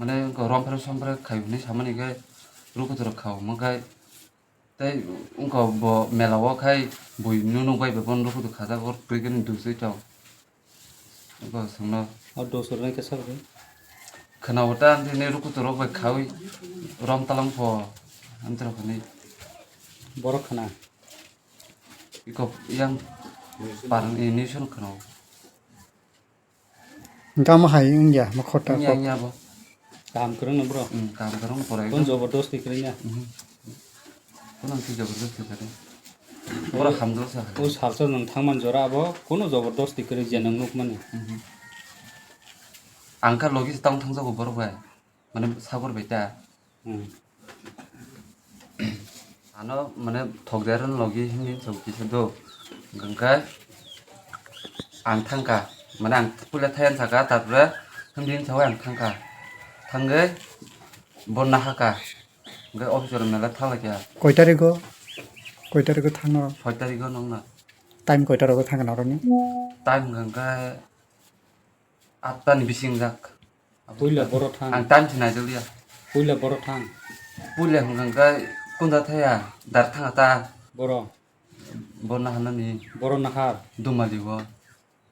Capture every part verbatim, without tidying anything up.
Mane wngkha romphre somphre khai hwnwi samani khe rukutu rok khao hwnma khe tei wngkha bo mela o khai bui nunuk bai bo bono rukutu khajak hor twi khe dusui tong. Wngkha swngno. O dusur nai khe sabo khe? Khwna o ta ang tini rukutu rok bai khaui rom talang pho ang tini phani. Borok khwna. Iko yang parang ini sun khwna. Hingke amo hai wngya, mo khota Wngya, kok. Wngya bo. Kaham kwrwngno bro. Hmm, kaham kwrwng porai Kun no. Jobordosti kwrwngya. Mhm. Kun ang si jobordosti kwrwng. Borok hamjwk sa hai. O salsa nwng thangman jora abo kuno jobordosti kwrwi je nwng nukmani. Mhm. Ang kha logi se tang thangjago borok bai. Mane sagor bai ta. Hmm. Ano mane thokder logi hindi chok kisa do. Hingkhe ang thangkha. Mane ang puila thaiyan saka, tarpore hindi chok ang thangkha. Thangwi bo nahaka. Hingkhe office rok mela thanglaikha. Koi tarigo? Koi tarigo thangno? Soi tarigo nongna. Time koi tarigo thangna norokni? Time hingkhe atta ni bising jak. Puila boro thang. Ang time se naijak liya. Puila boro thang. Puila hwnkha khe kunda thaya, dar thanga ta. Boro. Bo naharnani. Boro nahar. Dumali o.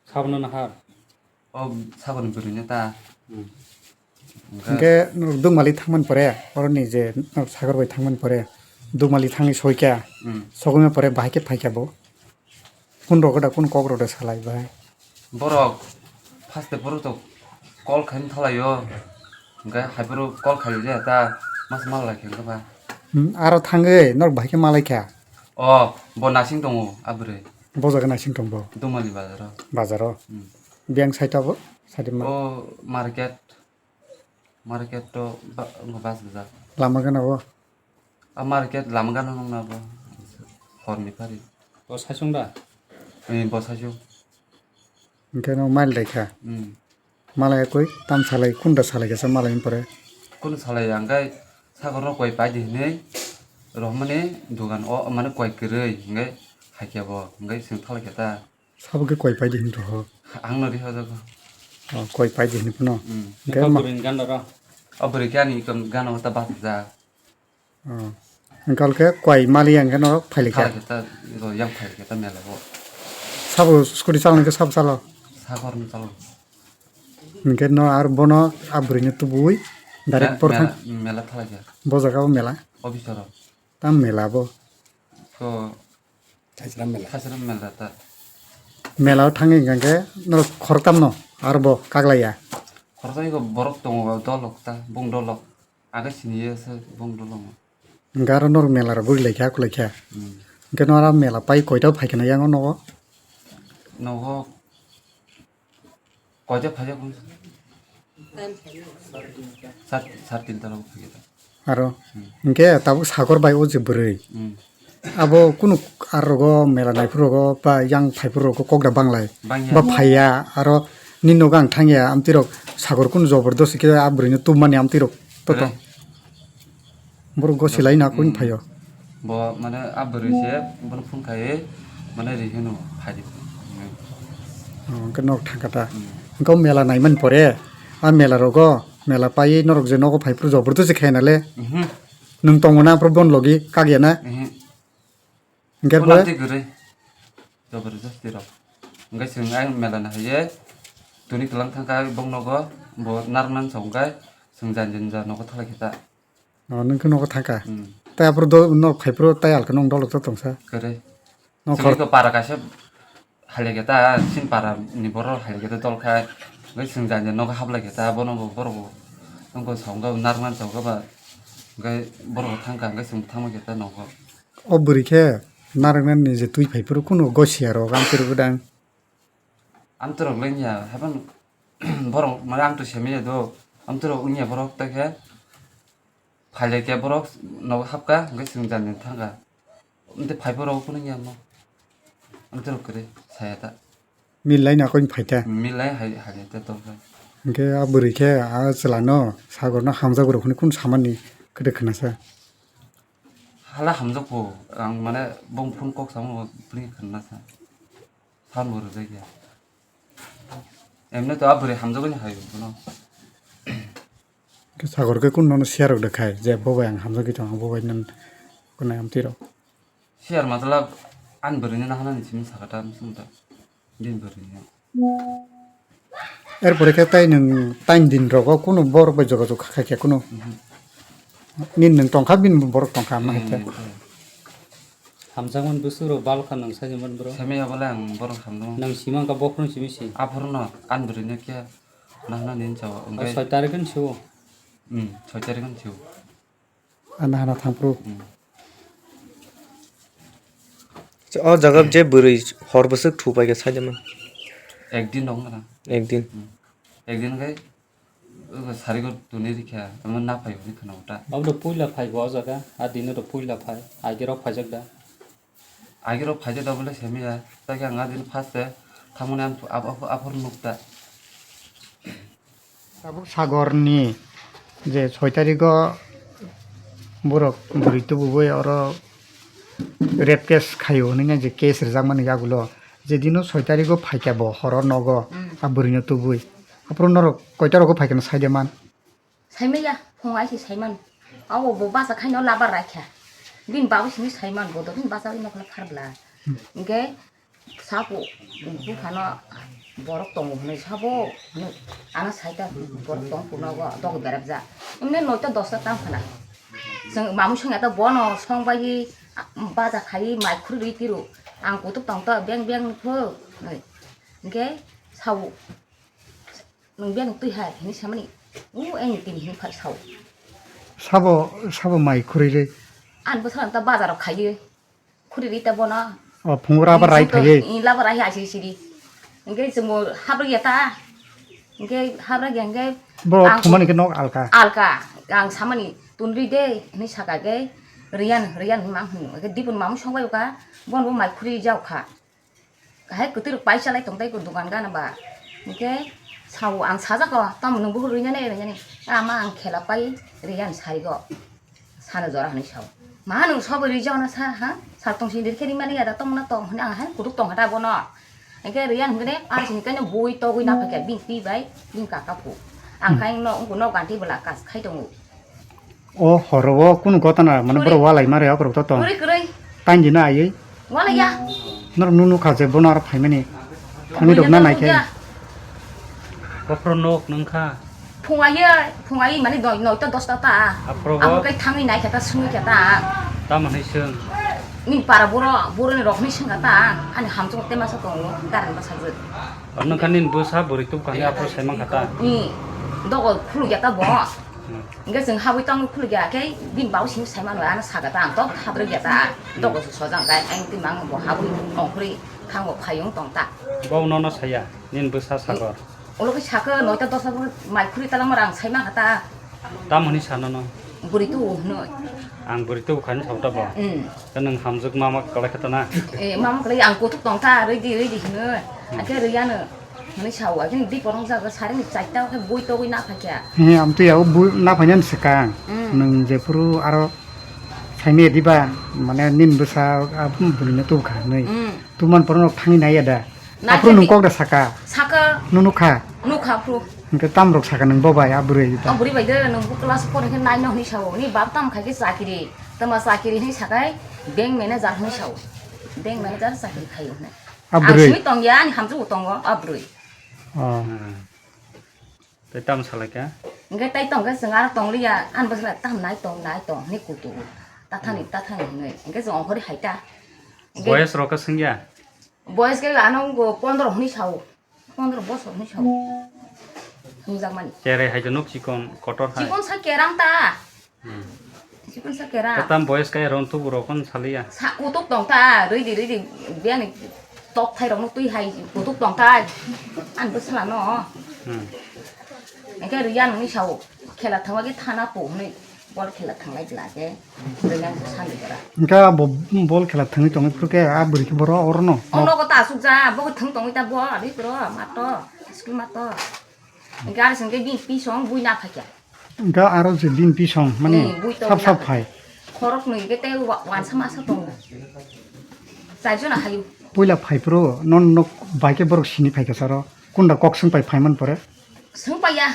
Sabono nahar. O saborni bwrwino ta. Hmm. Hwnkhe Hwnkhe norok Dumali thangmani pore, oroni je norok sagor bai thangmani pore, Dumali thangwi soikha. Hmm. Sogwima pore bahai khe phaikha bo. Kun rok da kun kok rok da salai bai. Borok first borok to call khaini thalaio. Hingkhe haiphuru call khaijaya ta mas mal lai khe ba. Hmm, aro thangwi norok bahai khe malai kha. O, bo nasing tongo, a bwrwi. Bo jaga nasing tong bo. Dumali bazaro. Bazaro. Hmm. Biyang side abo, side ma. O market. Market to ba-, wngkha bachajak. Lama gana o? A market lama gana nungna bo. Horni phari. Bo saichung da? Eh, bo saichung. Hingke no mile daikha? Hmm. Malai koi tam salai, kunda salai kasa malai ni pore? Kunu salai ang kai sagor no koi pai di hinui rohmani dugan o mane koi kwrwi hingai haikhe bo hingai chwng thalai khe ta. Sabo khe koi pai di hinwi roho? Ang no rihojago. Oh, koi pai di hinwi phano. Hmm. Hingke Nokha ma- bwrwini gana ro? O bwrwi khe ani ikon gana o ta bachajak. Oh. Hingke khe koi mali yang khe no phailikha? Phailikha ta, ro yang phailikha ta mela o. Sabo scooty chalani khe sabo chalo? Sagor no chalo. Hingke no ar bono a bwrwini tubui direct Me-, bor thang- mela, mela thalaikha. Bo jaga o mela? O bisoro. Tam mela bo? Ko Thaichara mela. Thaichara mela ta. Mela o thangwi hingka khe norok khoroktam no aro bo kaglaiya? Khoroksa iko borok tongo dolok ta, bung dolok. Aga siniya se bung dolok. Hingke aro norok mela rok guri laikha, kulai kha. Hmm. Hingke norok mela pai koita phai khna yang o nogo? Nogo Koita phaiya kung? Sat, sat tinta rok phaiya ta. Aro, hmm, hingke tabuk sagor bai o je bwrwi. Hmm. Abo kunu ar rogo mela naiphuru rogo ba yang phaiphuru rogo kok da banglai. Bangya. Ba phaiya, aro ni nogo ang thangya, amtwi rok sagor kunu jobordosti khe a bwrwi no tubmani amtwi rok. Toto. Bwrwi. Borok gosi lai na kung phaio. Bo mane a bwrwi se bono phone khai mane ri hino phai di. Oh, hwnkhe nok thangkha ta. Hmm. Hwnkhe o mela naiman pore, a mela rogo, mela paiwi norok je nogo phai phuru jobordosti khaina le. Mhm. Nwng tongo na phuru bon logi kagya na? Mhm. Hingke Bo pore? Lamtwi kwrwi. Jabardasti rok. Hingke chwng ayang mela ni hai ye tuni kwlang thang kha bong nogo bo narwknani chong khe chwng jani jani ja nogo thalai khe ta. Oh, nwng khe nogo thang kha? Hmm. Tai aphuru do nok phai phuru tai alka nong dolok to tongsa. Kwrwi. Nok Chwng khor- iko para kaisa hai lai khe ta sin para ni borok hai lai khe ta dol khai. Hingke chwng jani jani nogo hap lai khe ta bono bo borok bo. Wngkha chong khe narwknani chong khe ba hingke borok bo thang kha hingke chwng thang khe ta nogo. O bwrwi khe narwknani je twi phai phuru kunu gosia rok amtwi rwgwi dang. Amtwi rok le wngya, haibano borok mane amtwi simi ya do, amtwi rok wngya borok tei khe phai lai khe borok nogo hap kha, hwnkhe chwng jani jani thang kha. Amtwi phai phuru rok kunu wngya mo. Amtwi rok kwrwi saya ta. Mil lai na koi phai ta? Mil lai hai, hai ta tong kha. Hwnkhe a bwrwi khe a chwla no sagor no hamjak rok hwnwi kunu samani kwdwi khna sa? Hala hamjak pho, ang mane bong phone kok samo bwrwi khna sa. Phan bo rwjak ya. Emne to a bwrwi hamjagwi hai bono. Khe Sagor khe kun nono share rok de khai je bo bai ang hamjagwi tongo, bo bai nang kunai amtwi rok. Share matlab ani bwrwino nahana ni simi sakha ta, simi ta. Bini bwrwino. Erpore khe tai nwng time din rogo kunu borok bai jogajog kha khe kunu. Mhm. Nini nwng tongkha, bini borok tongkha, ama hai khe. Hmm, hmm. Hamjakmani bwswk rok bal kha nwng sajagmani bwrw. Semi ya bole ang borok hamjakmani. Nwng simi wngkha bokhorok simi si. Aphuru no ani bwrwino khe nahana nini chawa. O wngkhe soi tarikh ni si o. Hmm, soi tarikh ni si o. Ano hana thangphuru. Hmm. O jaga je bwrwi hor bwswk thu pai khe saidima. Ekdin rok wngkha na? Ekdin. Hmm. Ekdin khai, o sarigo tuni rikha, tamo na phai hwnwi khwna uta. Abo to puila phai bo o jaga, a dino to puila phai, agirok phaijak da. Agirok phaijak da bole semiya, ta khe ang a dino first e thamoni ang ap-, ap-, aphuru nukta. Tabuk Sagorni je soi tarigo borok bwrwi tububui oro rape case khaio hwnwi je case rwjakmani yagulo, je dino soi tarigo phaikha bo horo nogo, hmm, a bwrwino tubui. Aphuru norok koita rogo phaikha no saide man? Saimaya, phung ai se saiman. Abo bo basa khaino labar raikha. Bini babu simi saiman bo do, bini basa ino khala pharla. Hmm. Hingke Sabo buphano borok tongo hwnwi sabo hwnwi ano saita borok tong kunogo dogwi berajak. Emne noita dosta tang khna. Chwng mamung songya ta bono song bai baja khai mai khurui tiro. Ang kutuk tong ta beng beng nukho hwnwi. Hingke sao nwng beng twi hai hwnwi samani. U eng tini hwnwi phai sao. Sabo, sabo mai khurui rwi. An bwskango ta bazaro khaiwi. Khuri ri ta bono. O, phungo raba rai phaiwi. Ih, laba rai hai siri siri. Hingke chwngbo habri ya ta. Hingke habra ge hingke bo ang thumani ke nok alka. Alka. Ang samani tunri de, hini saka ge. Riyan, riyan hima hunu. Hingke dipun mamu songbai ka. Bon bo mai khuri jau kha. Hai kutir pai chalai tong tai ko dukan gana ba. Hingke sao ang sajak ko. Tam nungbo riyan e, riyan e. Ama ang khela pai riyan sari go. Sano jora hwnwi sao. Ma nwng sobo rijak no sa ha? Sal tong sini rikhe rimani ya da tong na tong hwnwi ang hai kutuk tong hata bono. Hingke riyan hwnkhe ne ar sini kaino bui togwi na phakya bini twi bai bini kaka phu. Ang hmm, kaino wngkhe no ganti bwla kas khai tongo. O horo o kunu gotana mane kwrwi, borok walai mare okrok to tong. Kwrwi kwrwi. Tanjina aywi. Walai ya. Nor nunu kha je bono aro phaimani. Thangwi rok na nai khe. Bokhorok nok nung kha. Phung ai, phung ai mani noi, noita dosta ta. Aphuru bo? Abo kai thangwi nai khe ta, sungwi khe ta. Tamo hwnwi swng? Nini para boro, boroni rok hwnwi swng kha ta. Ani hamchwk tei masa tongo, darang bwsajwk. Oro nung kha nini bwsa bwrwi tub kha hwnwi aphuru sai man kha ta. Ni dogo khuluk ya ta bo. Hmm. Hingke chwng habwi tongwi khuluk ya khe bini bau simi sai mano, ano saka ta ang tok habrwk ya ta. Hmm. Dogo se sojang kai, ang twi mang bo habwi tong khurui thango phayung tong ta. Bo nono saya, nini bwsa sakor. Ulo khe sakhe noita dosa bo mai khuri talangma rang sai ma kha ta. Tamo hwnwi sa nono? Bwrwi tu hwnwi. Ang bwrwi tu khaini sa ta bo. Hmm. Ta nwng hamjwk mama kwlai kha ta na? Eh, mama kwlai ang kutuk tong ta, rwidi, rwidi hwnwi. Hmm. Akhe rwiyano hwnwi sao, akhe di porong jaga sarini chaita khe bui togwi na phakya. He, amtwi ya, bui na phanya ni swkang. Hmm. Nwng jephuru aro saimaya diba, mane nini bwsa, ah, bwrwino tubu kha hwnwi. Hmm. Tuman porong thangwi naiya da? Aphuru nwng kok da saka? Saka. Nunu kha? Nukha aphuru. Hingke tamrok saka nwng bo bai a bwrwi da? A bwrwi bai de nwng bo class four hingke nine no hwnwi sao. Ni bab tam khai khe chakiri. Tama chakiri hwnwi sakai bank manager hwnwi sao. Bank manager chakiri khaio hwnwi. A bwrwi? Ang simi tongya, ani hamjwk bo tongo a bwrwi. Oh. Hmm. Tei tamo salai kha? Hingke tei tong khe chwng aro tong liya, ani bwsla tam nai tong, nai tong hwnwi kutu. Tathani, hmm, tathani hwnwi. Hingke chwng ongkhorwi hai ta. Hingke boyes rok khe swngya? Boyes khe ano wngkha pondro hwnwi sao. Pondro bosor hwnwi sao. Hwnjakmani. Cherai hai to nuk chikon kotor hai. Chikon sa kerang ta. Hmm. Chikon sa kerang. Katam boyes kaya ron tu rokon saliya. Sa kutuk tong ta, rwidi, rwidi, biyani tok thai rok nuk twi hai kutuk tong ta. Ani bwsla no. Hmm. Hingke rwya nungni sao. Khela thangma khe thana po hwnwi bol khela thanglai bwla khe bwrwi nang sani jora. Hingke abo bol khela thangwi tongwi phuru khe a bwrwi khe boro orono. O nogo ta asuk ja, bo khe thwng tongwi ta bo abhi bro mato, school mato. Hingke aro sengke bini pisong bui na phakya. Hingke aro je bini pisong mane hmm, bui to sap sap phai. Khorok nwi khe tei wa-, wansa masa tongo. Chai jona hayu. Puila phai phuru non nok bai khe borok sini phai khe saro. Kunda kok swng pai phai man pore. Swng paiya.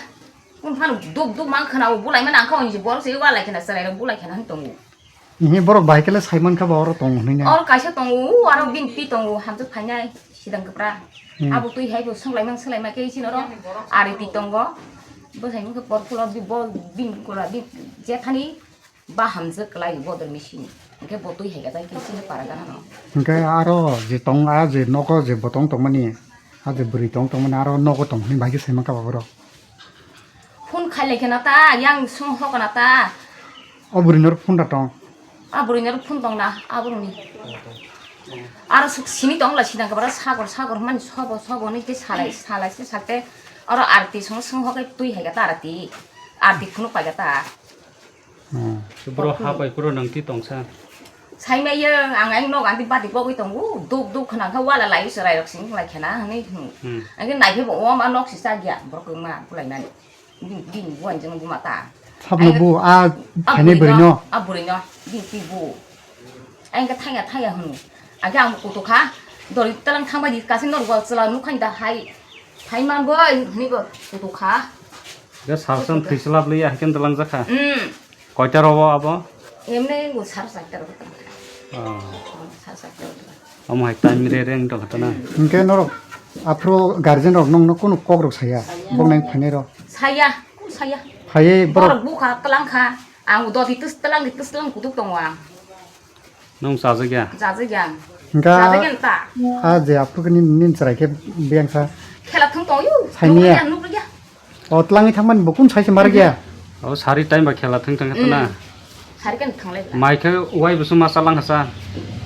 Kung phano duk duk mang khana o bulai ma nang kha o hinwi borok se wala khana chwrai rok bulai khana hin tongo. Ihi borok bai kele sai man kha ba oro tongo hinwi na. Oro kaisa tongo, o aro bini pi tongo, hamjwk phainai sidang kwpra. Hmm. Abo twi hai bo swnglaimang swnglaima khe chini oro ari twi tongo. Bo sai mung khe por phulo bi bo bini kula bi jethani ba hamjwk kwlai bodol machine. Hwnkhe bo twi hai khe chini para gana no. Hwnkhe aro je tong a je nogo je bo tong tongmani, a je bwrwi tong tongmani aro nogo tong hinwi bai khe sai man kha ba borok. Phone khailai khena ta, yang sung hokna ta. O bwrwi nor phone da tong. A bwrwi nor phone tong na, a bwrwi ni. Aro suk sini tong la sinang kabara sagor, sagor mani sobo, sobo ni te salai, salai se sakte. Aro arti sung sung hokai twi hai ta arti. Arti phone pai ta. Hmm. Bro ha pai kuro nang ti tong sa. Saimaya ang ang nog ang di bati pogwi tongo, duk duk khna kha wala lai se rai rok sing lai khna hwnwi hwn. Hmm. Ang nai phi bo o ma nok si sa gya borok ma bulai nani. Bini bini buan jeng bu mata. Sabno bu a phainai bwrwi no. A bwrwi no bini pi bu. Ang ka thaya thaya hwn. Age ang kutu kha dori talang thangba di kasin nor gol chwla nukhain da hai. Hai man boi hwnwi bo kutu kha. Ga salsam thwislap liya haikhe dalang jakha. Hmm. Koita robo abo? Emne bo sar sakta robo tong. Oh. Sar sakta robo tong. Omo hai time re reng tong khatana. Hwnkhe norok aphuru guardian rok nongno kunu kok rok saya? Bok nang phainai rok. Saya, ku saya. Phaiwi borok. Borok bukha, tlang kha. Ang doti tus tlang, tus tlang kutuk tongo ang. Nung chajakya? Chajakya. Hingka chajakya ta. A je aphuru khe nini, nini chwrai khe biyang kha. Khela thung tong yu. Sainiya. Nukliya, nukliya. O tlangwi thangmani bo kun sai se mar gya. O sari time ba khela thung thang kha na. Sari kan thanglai. Mai khe wai busu ma chalang kha sa.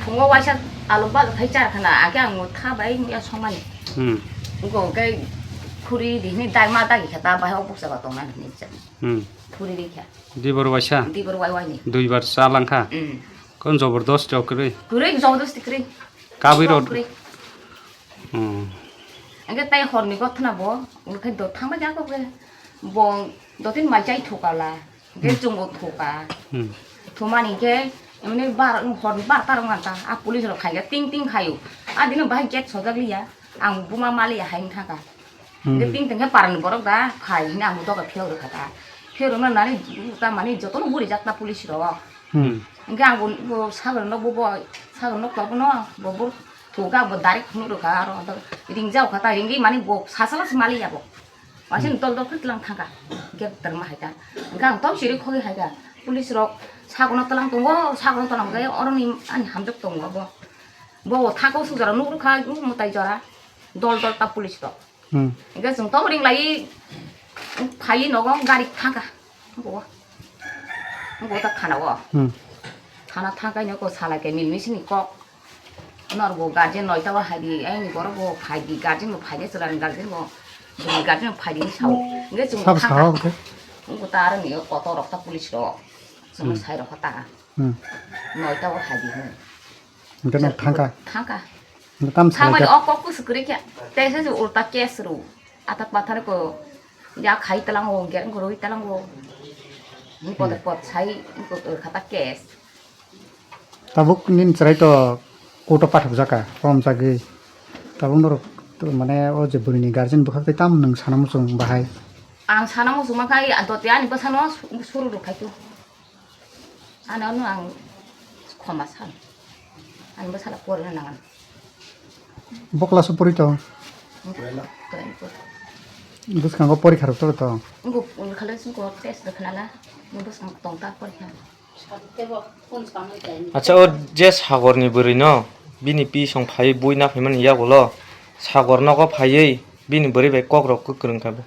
Phungo waisa alu ba khai char khana, ake ang tha bai ya somani. Hmm. Go ke khuri di ni dai ma dagi kha ta bai o buksa ba tong na ni cha. Hmm. Khuri di kha. Dibor waisa? Dibor wai wai ni. Duibar cha langkha? Mm. Kon jobor dosti o kwrwi? Kwrwi, jobor dosti kwrwi. Kabwi rw? Kwrwi. Hmm. Hwnkhe tai horni gothna bo, hwnkhe do thangma ja kok bo, dotin mai chai thukala, hwnkhe chungo thuka. Hmm. Thumani hwnkhe, emni bar, horni bar ta rwngkha ta, a police rok khaikhe ting ting khaio. A dino bahai gate sojak liya, ang buma maliya hai wngkha ka. Hmm. Hwnkhe ting tongkhe parani borok da phai hwnwi ang doga phiyok rwkha ta. Phiyok rwmani tamani jotono burijak ta police rok. Hmm. Hwnkhe ang bo, bo sagor nok bo, bo sagor nok tor bono bo, bo thuka bo direct phunuk rwkha aro ringjak kha ta ringwi mani bo sasalo se maliya bo. Waising dol dol khe tlang thangkha gate tongma hai ta. Hwnkhe ang tong siri khogwi hai ta. Police rok sagono tlang tongo, sagono tlang khe oroni ani hamjak tongo bo. Bo thangkhe sujaro nuk rwkha, nuk mwtai jora dol dol ta police rok. Hmm. Hingke chwng tong ring lai phai nogo gari thangkha. Bo. Bo ta thana o. Hmm. Thana thangkha noko salai ke mil misini kok. Nor bo guardian noi ta hai di, ai ni borok bo phai di, guardian bo phai di, chwla ni guardian bo, chwla ni guardian bo phai di sao. Hingke chwng sabo thangkha. Sao ke? Bo ta aro ni kotor rok ta police rok. Chwng hmm sai rok ta. Hmm. Noi ta o hai di. Hingke no thangkha. Thangkha. Tam samani salai o kok kusu kwrwi khe. Tei se ulta case ru. Atak pathar ko ya khai talango, ger ko roi talango. Ni pot pot sai ko khata case. Tabuk nin chwrai to koto pathok jaka, pom jagwi. Tabuk norok to mane o je bwrwini guardian bwkhak tei tam nwng sana muchung bahai. Ang sana muchung ma khai, doti ani bwsano suru rw khai tu. Ano, ano ang khoma san. Ani bwsala porina nangan. Bo class o pori tong? Twelve. Twelve. Bwskango porikha rok tong? Ngo, khale singko test rok khnala. Ngo bwskang tong ta porikha. Acha, o je sagor ni bwrwi no, bini pi song phai bui na phaimani yagulo. Sagor nogo phaiwi bini bwrwi bai kok rok kwkrwng kha bo.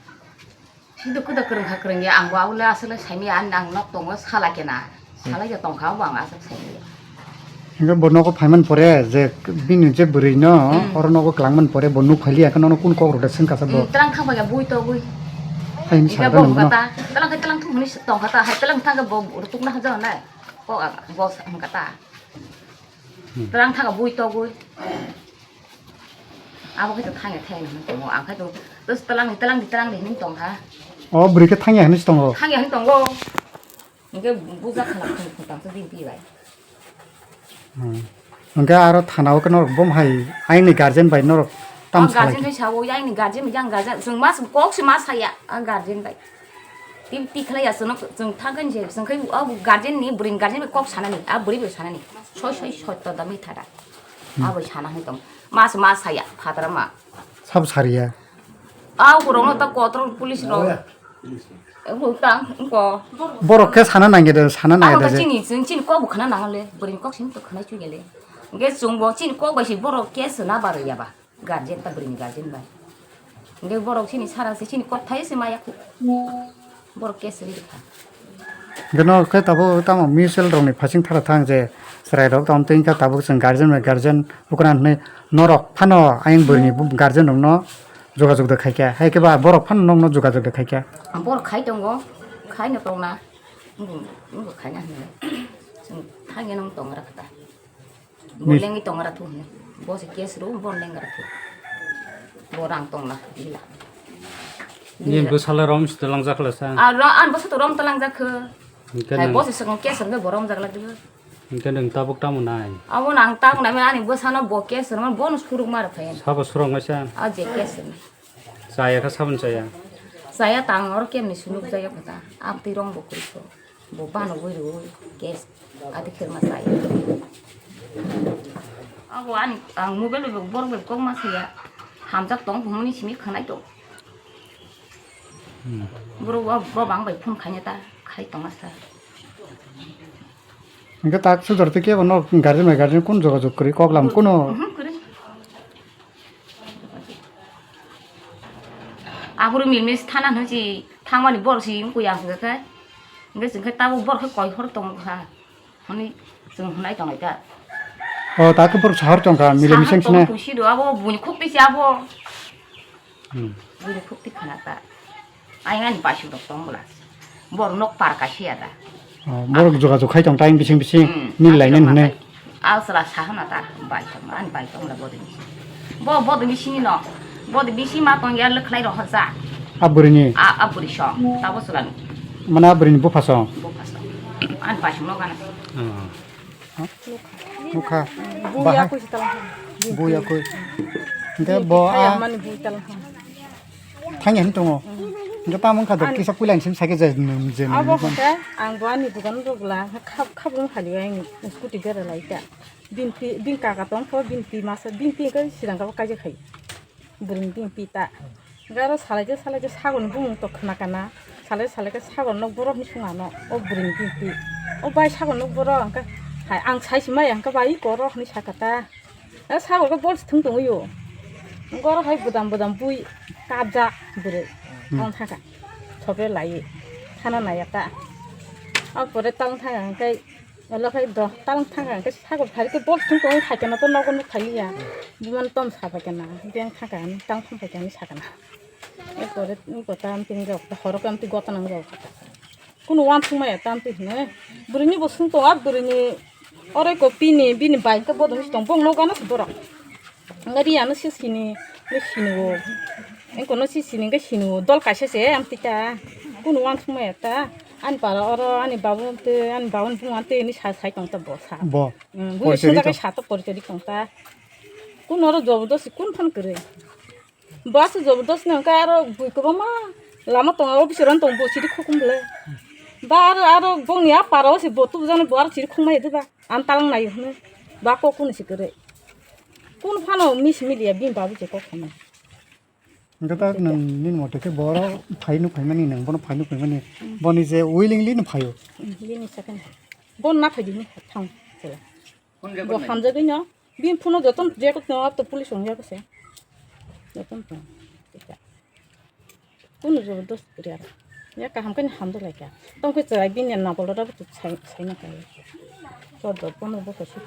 Sido kuda kwrwng kha kwrwng ya, ang bo abole aswk le saimaya, ani ang nok tongo sala kena. Sala ya tong kha, bo ang aswk saimaya. Hingke bo nogo phaiman pore je bini je bwrwi no, hmm, oro nogo kwlangman pore bo nuk phailiya, khe nono kun kok rok da swng kasa bo? Hmm, twlang thang ya bui to bui. Haini hingke saka bo nang bono. Kata, twlang khe twlang thung hwnwi tong kata, hai twlang thang khe bo rwtuk na haja nai. Ko ang bo hwn kata. Hmm. Twlang thang bui to bui. Abo khe to thangya thai hinwi tongo. Ang khe to, to twlang ni, twlang ni, twlang ni hinwi tong kha. O bwrwi khe thangya hinwi se tongo? Thangya hinwi tongo. Hingke buja khana khum khum tang se din pi bai. Hmm. Hingke aro thana o khe norok bom hai aini guardian bai norok tam salai. Guardian bai sawo, aini guardian bai, yang guardian, chwng mas kok se mas saya, ang guardian bai. Tei, tei khlai ya, chwng, chwng thang khe je, chwng khe o guardian ni, bwrwi ni guardian bai kok sanani, a bwrwi bai sanani. Soi, soi, soi, to da mitha da. Hmm. A bai sana hwn tong. Mas, mas saya, phatara ma. Sabo sariya. A borok no ta kotor police rok. Ebo ta, ko. Borok khe sana nangya de, sana nangya de je. Chini, chini, chini kok bo khana nangale, bwrwi ni kok sini to khana chugele. Ge chwng bo chini kok bai si borok case na barwi ya ba. Guardian ta bwrwini guardian bai. Hingke borok chini sara se chini kok thai se maya khu. Borok case ri kha. Gano khe tabuk tamo mutual rokni phasing thara thang je chwrai rok tamo tei wngkha tabuk chwng guardian bai guardian ukran hwnwi norok phano ayang bwrwini guardian rokno jogajog da khaikha. Hai khe ba borok phano nokno jogajog da khaikha. Borok khai tongo, khai no tongna. Wngkha, wngkha khaina hwnwi. Chwng thangya nang tongra kha ta. Bo lengwi tongra thu hwnwi. Bo se case rw, bo lengra thu. Bo rang tongla, bila. Nini bwsala rom se talangjak khala sa. A, ro-, an bwsa to rom talangjak kho. Hingke hai nang, bo se swkang case rw bo rom jakla dwgo. Hingke nang tabuk tamo nai? Abo nang tabuk nai, ani bwsano bo case rw, bono suruk mar phayan. Sabo surok ngai sa? A je case rw. Chaya kha sabon chaya. Chaya tang oro kemni sunuk jaya kho ta. Amtwi rong bo kuri kho. Bo bano goi rw, case. Ati kherma chaya. Abo ani ang mobile bai borok bai kok ma saya. Hamjak tong hwnwi simi khwnai to. Hmm. Borok bo, bo bang bai phone khaina ta, khai tongma sa. Hingke tak sujor tei kebo no guardian bai guardian kun jogajog kwrwi kok lam kuno. Mhm, kwrwi. Aphuru milmis thana hwnwi si thangmani borok si wngkha ya hwnkhe khe. Hwnkhe chwng khe tabuk borok khe koi hor tong kha. Hwnwi chwng hwnwi tong kha. O, ta khe borok sahor tong kha, milmis wng sine. Sahor tong sini do abo buini khuk twi si abo. Hmm. Buini khuk twi khana ta. Ayang ani baisuk rok tong bwla. Bor nok par kaisa ya da. Oh, borok jogajog khai tong ta ayang bising bising. Hmm, mil lainai hwnwi. Al sala sahana ta baisuk ani baisuk la bodoni. Bo bodoni sini no. Bodoni bisi ma tong ya le khlai roh ja. A bwrwini? A, a bwrwi song. Tabo sala no. Mane a bwrwini bupha song? Bupha song. Ani baisuk no gana. Oh. Nukha. Buya kuisi talang. Buya kui. Hingke bo a mani bui talang. Thangya hin tongo. Hingke tamo wngkha do kisa puila simi sake je nung je nung. Abo hwnkhe ang bo ani dogan rok la khap khap wng hali ang scooty bera lai ta. Bini pi, bini kaka tong pho, bini pi masa, bini pi khe sidang kabo kaijak khai. Bwrwini bini pi ta. Hingke aro salai khe salai khe sagor ni bumung to khna kana. Salai salai khe sagor nok borok ni sung ano. O bwrwini bini pi. O bai sagor nok borok hingke hai ang sai si maya hingke bai korok hinui saka ta. A sagor khe bol se thung tongwi o. Hingke oro hai bwdam bwdam bui kabjak bwrwi. Hmm. Tong thaka. Sopre lai. Thana naiya ta. O pore tong thaka hingke olo khai do talang thaka hingke sagor phari khe bol se thung tongwi phaikhe no to nogo nuk phai ya. Bumani tom sa phaikhe na. Beng thaka ani tang thang phaikhe ani sakana. E pore ni kota amtini rok horo khe amtwi gotana wng rok. Kunu wansuk maya ta amtwi hino. Bwrwini bo sung tongo, a bwrwini oro ko pini, bini bai khe bodoni si tong, bong nokgano si borok. Wngkha riyano si sini, ni sini o. Engkono si sini wngkha sini o. Dol kaisa se amtwi ta. Kunu wansuk maya ta. Ani para oro, ani babu amtwi, ani babu ni bung amtwi ni sa sai tong ta bo sa. Bo. Hmm, bui sung jaga sa to porichori tong ta. Kunu oro jobodosti kun phan kwrwi. Bo aswk jobodosti no hwnkhe aro bui kwbangma lama tongo, o bisero tong bo chiri khokum le. Ba aro, aro bongni a para o se bo tubujani bo aro chiri khokma ya de ba. Ang talang nai hwnwi. Ba kok kunu se kwrwi. Kunu phano misi miliya bini babu je kok khamani. Hwnkhe ta nwng nini mote khe bo oro phai nuk phaimani, nwng bono phai nuk phaimani. Boni je willingly no phaio. Bini second. Bon na phai di ni thang. Bo hamjagwi no. Bini phone o jotono je kok no to police rok ya kose. Jotono to. Kunu jobodosti kwrwi aro. Ya kaham khe hamjak lai kha. Tong khe chwrai bini nabolo rok sai sai na kai. Chordo pondro bosor si.